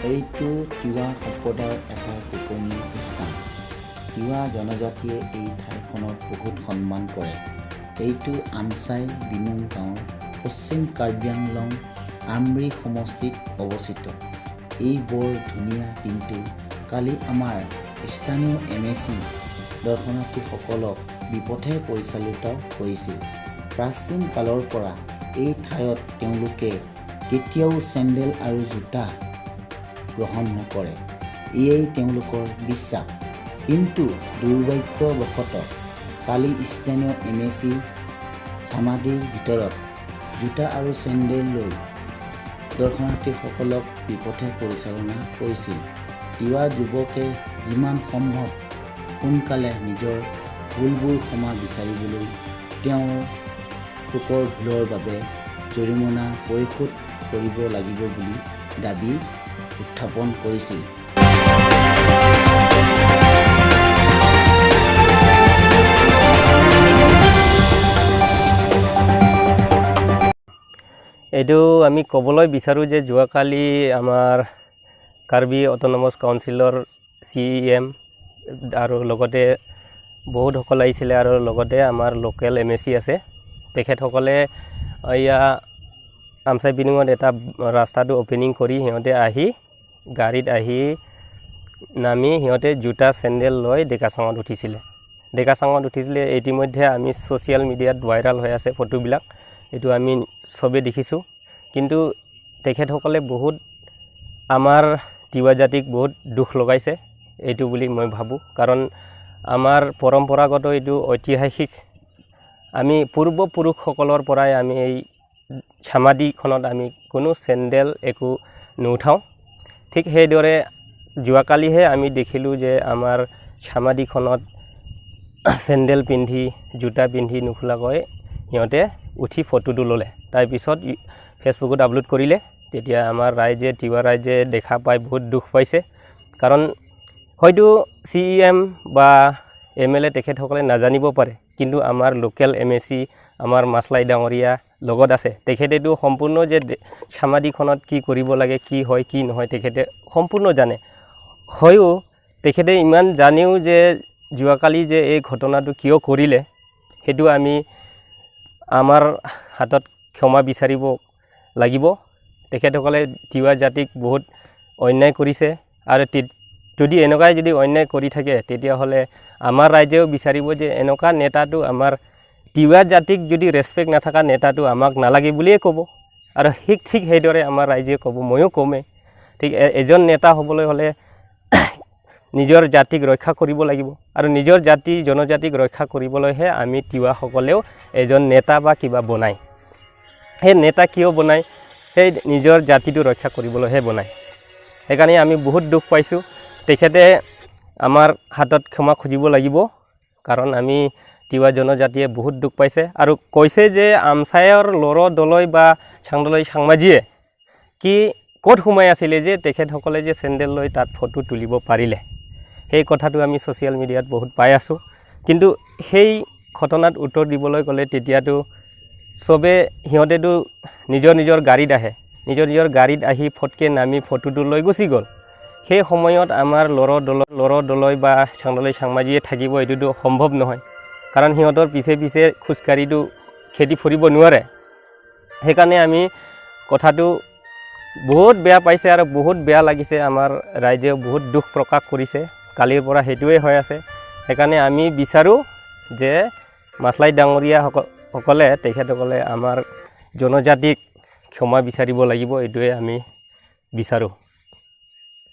এইটো তিৱা সম্প্ৰদায়ৰ এটা গোপনীয় স্থান। তিৱা জনজাতিয়ে এই ঠাইখনক বহুত সন্মান কৰে। এইটো আমচাই বিনুং গাঁৱৰ পশ্চিম কাৰ্বি আংলং আমৰি সমষ্টিত অৱস্থিত। এই বৰ ধুনীয়া দিনটো কালি আমাৰ স্থানীয় এমএচি দৰ্শনাৰ্থীসকলক বিপথে পৰিচালিত কৰিছিল। প্ৰাচীন কালৰ পৰা এই ঠাইত তেওঁলোকে কেতিয়াও চেণ্ডেল আৰু জোতা গ্ৰহণ নকৰে, এয়েই তেওঁলোকৰ বিশ্বাস। কিন্তু দুৰ্ভাগ্যবশতঃ কালি স্থানীয় এমএচি সমাধিৰ ভিতৰত জোতা আৰু চেণ্ডেল লৈ দৰ্শনাৰ্থীসকলক বিপথে পৰিচালনা কৰিছিল। তিৱা যুৱকে যিমান সম্ভৱ সোনকালে নিজৰ ভুলবোৰ ক্ষমা বিচাৰিবলৈ, তেওঁলোকৰ ভুলৰ বাবে জৰিমনা পৰিশোধ কৰিব লাগিব বুলি দাবী উত্থাপন কৰিছিল। এইটো আমি ক'বলৈ বিচাৰোঁ যে যোৱাকালি আমাৰ কাৰ্বি অট'নমাছ কাউন্সিলৰ চিইএম আৰু লগতে বহুতসকল আহিছিলে আৰু লগতে আমাৰ লোকেল এমএচি আছে। তেখেতসকলে এয়া আমচাই বিনিঙত এটা ৰাস্তাটো অ'পেনিং কৰি সিহঁতে আহি গাড়ীত আহি নামি সিহঁতে জোতা চেণ্ডেল লৈ ডেকাচাঙত উঠিছিলে। ডেকাচাঙত উঠিছিলে। ইতিমধ্যে আমি ছ'চিয়েল মিডিয়াত ভাইৰেল হৈ আছে ফটোবিলাক, এইটো আমি চবেই দেখিছোঁ। কিন্তু তেখেতসকলে বহুত আমাৰ তিৱা জাতিক বহুত দুখ লগাইছে এইটো বুলি মই ভাবোঁ। কাৰণ আমাৰ পৰম্পৰাগত এইটো ঐতিহাসিক, আমি পূৰ্বপুৰুষসকলৰ পৰাই আমি এই সমাধিখনত আমি কোনো চেণ্ডেল একো নুঠাওঁ। ঠিক সেইদৰে যোৱাকালিহে আমি দেখিলোঁ যে আমাৰ সমাধিখনত চেণ্ডেল পিন্ধি, জোতা পিন্ধি নোখোলাকৈ সিহঁতে উঠি ফটোটো ল'লে, তাৰপিছত ফেচবুকত আপলোড কৰিলে। তেতিয়া আমাৰ ৰাইজে, তিৱা ৰাইজে দেখা পাই বহুত দুখ পাইছে। কাৰণ হয়তো চিইএম বা এমএলএ তেখেতসকলে নাজানিব পাৰে, কিন্তু আমাৰ লোকেল এমএচি আমাৰ মাছলাই ডাঙৰীয়া লগত আছে। তেখেতেতো সম্পূৰ্ণ যে সমাধিখনত কি কৰিব লাগে, কি হয় কি নহয়, তেখেতে সম্পূৰ্ণ জানে। হয়ো তেখেতে ইমান জানেও যে যোৱাকালি যে এই ঘটনাটো কিয় কৰিলে, সেইটো আমি আমাৰ হাতত ক্ষমা বিচাৰিব লাগিব। তেখেতসকলে তিৱা জাতিক বহুত অন্যায় কৰিছে আৰু যদি এনেকুৱাই যদি অন্যায় কৰি থাকে, তেতিয়াহ'লে আমাৰ ৰাইজেও বিচাৰিব যে এনেকুৱা নেতাটো আমাৰ তিৱা জাতিক যদি ৰেচপেক্ট নাথাকা নেতাটো আমাক নালাগে বুলিয়ে ক'ব। আৰু ঠিক সেইদৰে আমাৰ ৰাইজে ক'ব, ময়ো ক'মেই। ঠিক এজন নেতা হ'বলৈ হ'লে নিজৰ জাতিক ৰক্ষা কৰিব লাগিব আৰু নিজৰ জাতি জনজাতিক ৰক্ষা কৰিবলৈহে আমি তিৱাসকলেও এজন নেতা বা কিবা বনায়। সেই নেতা কিয় বনায়? সেই নিজৰ জাতিটো ৰক্ষা কৰিবলৈহে বনায়। সেইকাৰণে আমি বহুত দুখ পাইছোঁ। তেখেতে আমাৰ হাতত ক্ষমা খুজিব লাগিব, কাৰণ আমি তিৱা জনজাতিয়ে বহুত দুখ পাইছে। আৰু কৈছে যে আমচাইৰ লৰ দলৈ বা চাংদলৈ চাংমাজীয়ে কি ক'ত সোমাই আছিলে যে তেখেতসকলে যে চেণ্ডেল লৈ তাত ফটো তুলিব পাৰিলে, সেই কথাটো আমি ছ'চিয়েল মিডিয়াত বহুত পাই আছোঁ। কিন্তু সেই ঘটনাত উত্তৰ দিবলৈ গ'লে তেতিয়াতো চবে সিহঁতেতো নিজৰ নিজৰ গাড়ীত আহে, নিজৰ নিজৰ গাড়ীত আহি ফটকৈ নামি ফটোটো লৈ গুচি গ'ল। সেই সময়ত আমাৰ লৰ দলৈ বা চাংদলৈ চাংমাজীয়ে থাকিব এইটোতো সম্ভৱ নহয়, কাৰণ সিহঁতৰ পিছে পিছে খোজকাঢ়িতো খেদি ফুৰিব নোৱাৰে। সেইকাৰণে আমি কথাটো বহুত বেয়া পাইছে আৰু বহুত বেয়া লাগিছে। আমাৰ ৰাইজেও বহুত দুখ প্ৰকাশ কৰিছে, কালিৰ পৰা সেইটোৱে হৈ আছে। সেইকাৰণে আমি বিচাৰোঁ যে মাছলাই ডাঙৰীয়াসকলে তেখেতসকলে আমাৰ জনজাতিক ক্ষমা বিচাৰিব লাগিব, এইটোৱে আমি বিচাৰোঁ।